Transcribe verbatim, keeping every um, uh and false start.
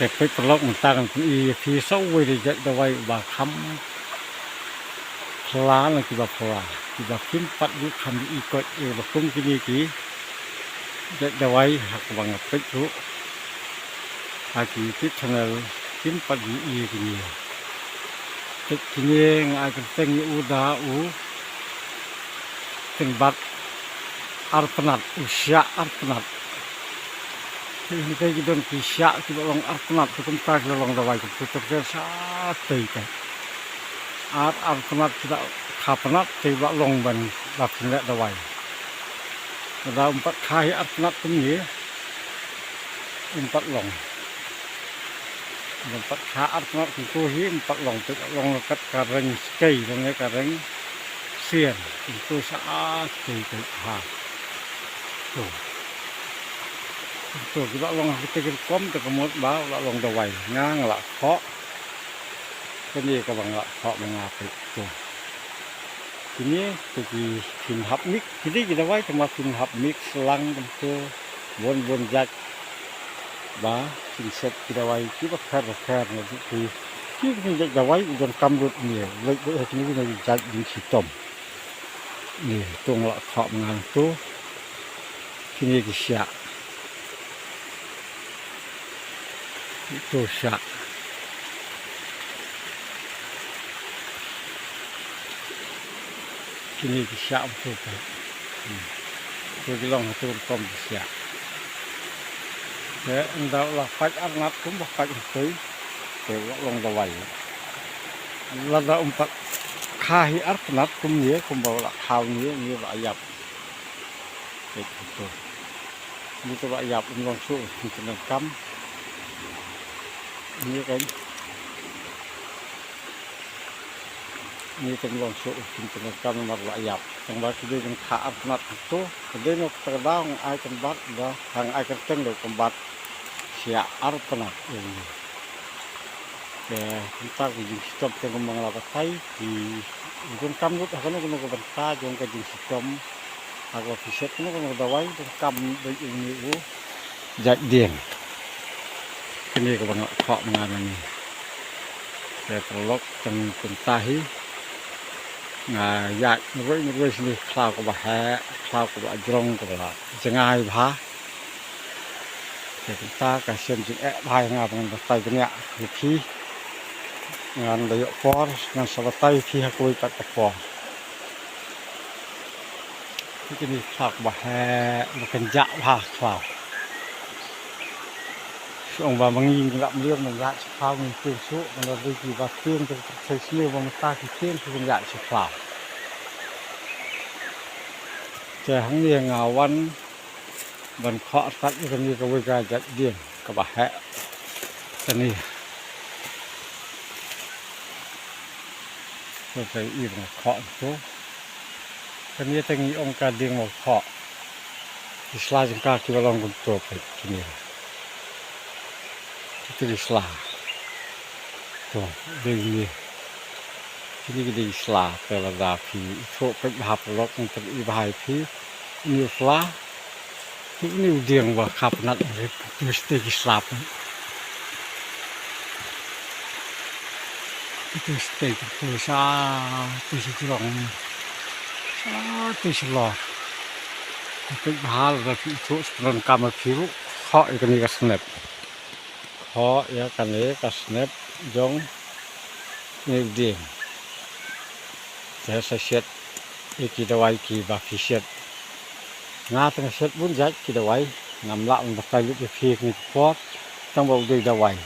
Te peit paralok, mynta ngan pyni ïa phi sa kawei de jait dawai uba kham phylla na kiba phylla, kiba kim pat ju kham ju i koit ïa ba kum kine ki jait dawai ha kaba nga peit ruh ha ki YouTube channel, kim pat ju i ïa kine. Peit kine, nga ai kyrteng ïa u da u teng bat arpnat, u shiah arpnat. Te hynrei ki don ki shiah kiba long arpnat, te kumta ki la long dawai, kumta te sa tei te. Ar arpnat ki la kha pnat te ba long ban ba phin leh dawai. Lada um pat kha hi arpnat kumne, um pat long. Lada um pat kha arpnat kumto hi, um pat long, te long kat ka reng skei, long ne ka reng sian, kumto sa a skei te ha. To. Kumto ki la long ha kita ki rukom, te ka mut ba la long dawai. Nga nga la khoh. Kane kaba nga la khoh ma nga peit to. Kine te ki, phin hap mix, ki dei ki dawai te ma phin hap mix lang kumto bun bun jait. Ba phin set ki dawai kiba pher ba pher na ki, ki, ki jait dawai u donkam lut ne, leit leit ha kine kine ki jait jingshitom. Ne to nga la khoh ma nga to. Kine ki shiah. Ito shiah. Kine ki shiah, ito peit. Hmm. Ito ki long ha ito rukom ki shiah. Te ynda u la pait arnat kumba pait hangtei, te u la long dawai. Lada um pat kha hi arnat kumne, kumba u la kha une, une u la ïap. Peit hangto. Une u la ïap, um long shuh u shin pyndonkam. Une kein. Une kein um long shuh u shin pyndonkam namar u la ïap. Tang ba ki dei ban kha arnat hangto. Ka dei na kata ka daw nga ai kynbat ba, nga ai kyrteng da u kynbat shiah arnat ïa une. Te kumta ki jingshitom te kumba nga la batai, ki, u donkam lut ha kano kano ka bynta jong ka jingshitom. Ha kaba phi set kano kano ka dawai, donkam beit ïa une u jait dieng. Kane kaba nga la khoh ma nga nangne. Te paralok, tang kumta hi. Nga ïaid marwei marwei shane, khlaw kaba heh, khlaw kaba jrong, kaba la jngai bha. Te kumta ka shem jingeh bha ïa nga ba ngan batai bniah ïa phi. Ngan da ïoh por ngan sa batai ïa phi ha kawei pat ka por. Te kine khlaw kaba heh, ba kynjah bha khlaw. Shu ong ba ma ngi ngi lap mliang ban ïaid sha khlaw ngim tieng shuh, ngan da dei kiba tieng te ka pyrthei sniew ba mynta ki tieng ki ban ïaid sha khlaw. Te hangne nga wan ban khoh artat ïa kane kawei ka jait dieng kaba heh. Kane. Kane ka i ba nga khoh to. Kane te ngi ong ka dieng mawkhoh. Ki sla jong ka kiba long kumto peit kine. Kito ki sla. To, dei kine. Kine ki dei ki sla, te lada phi ithuh peit bha paralok, ngan pyni bha ïa phi. Une u sla. Une u dieng ba kha pnat, ito shatei ki sla peit. Ito shatei, ito sa, ito sha jrong. Sa, ito shalor. Peit bha lada phi ithuh, sa pyndonkam ïa phi ruh. Khoh ïa kane ka snep. Khoh ïa kane ka snep jong une u dieng. Te sa shet ïa ki dawai kiba phi shet. Nga te nga shet bun jait ki dawai. Ngam lah ban batai lut ïa phi kane ka por. Tang ba u dei dawai.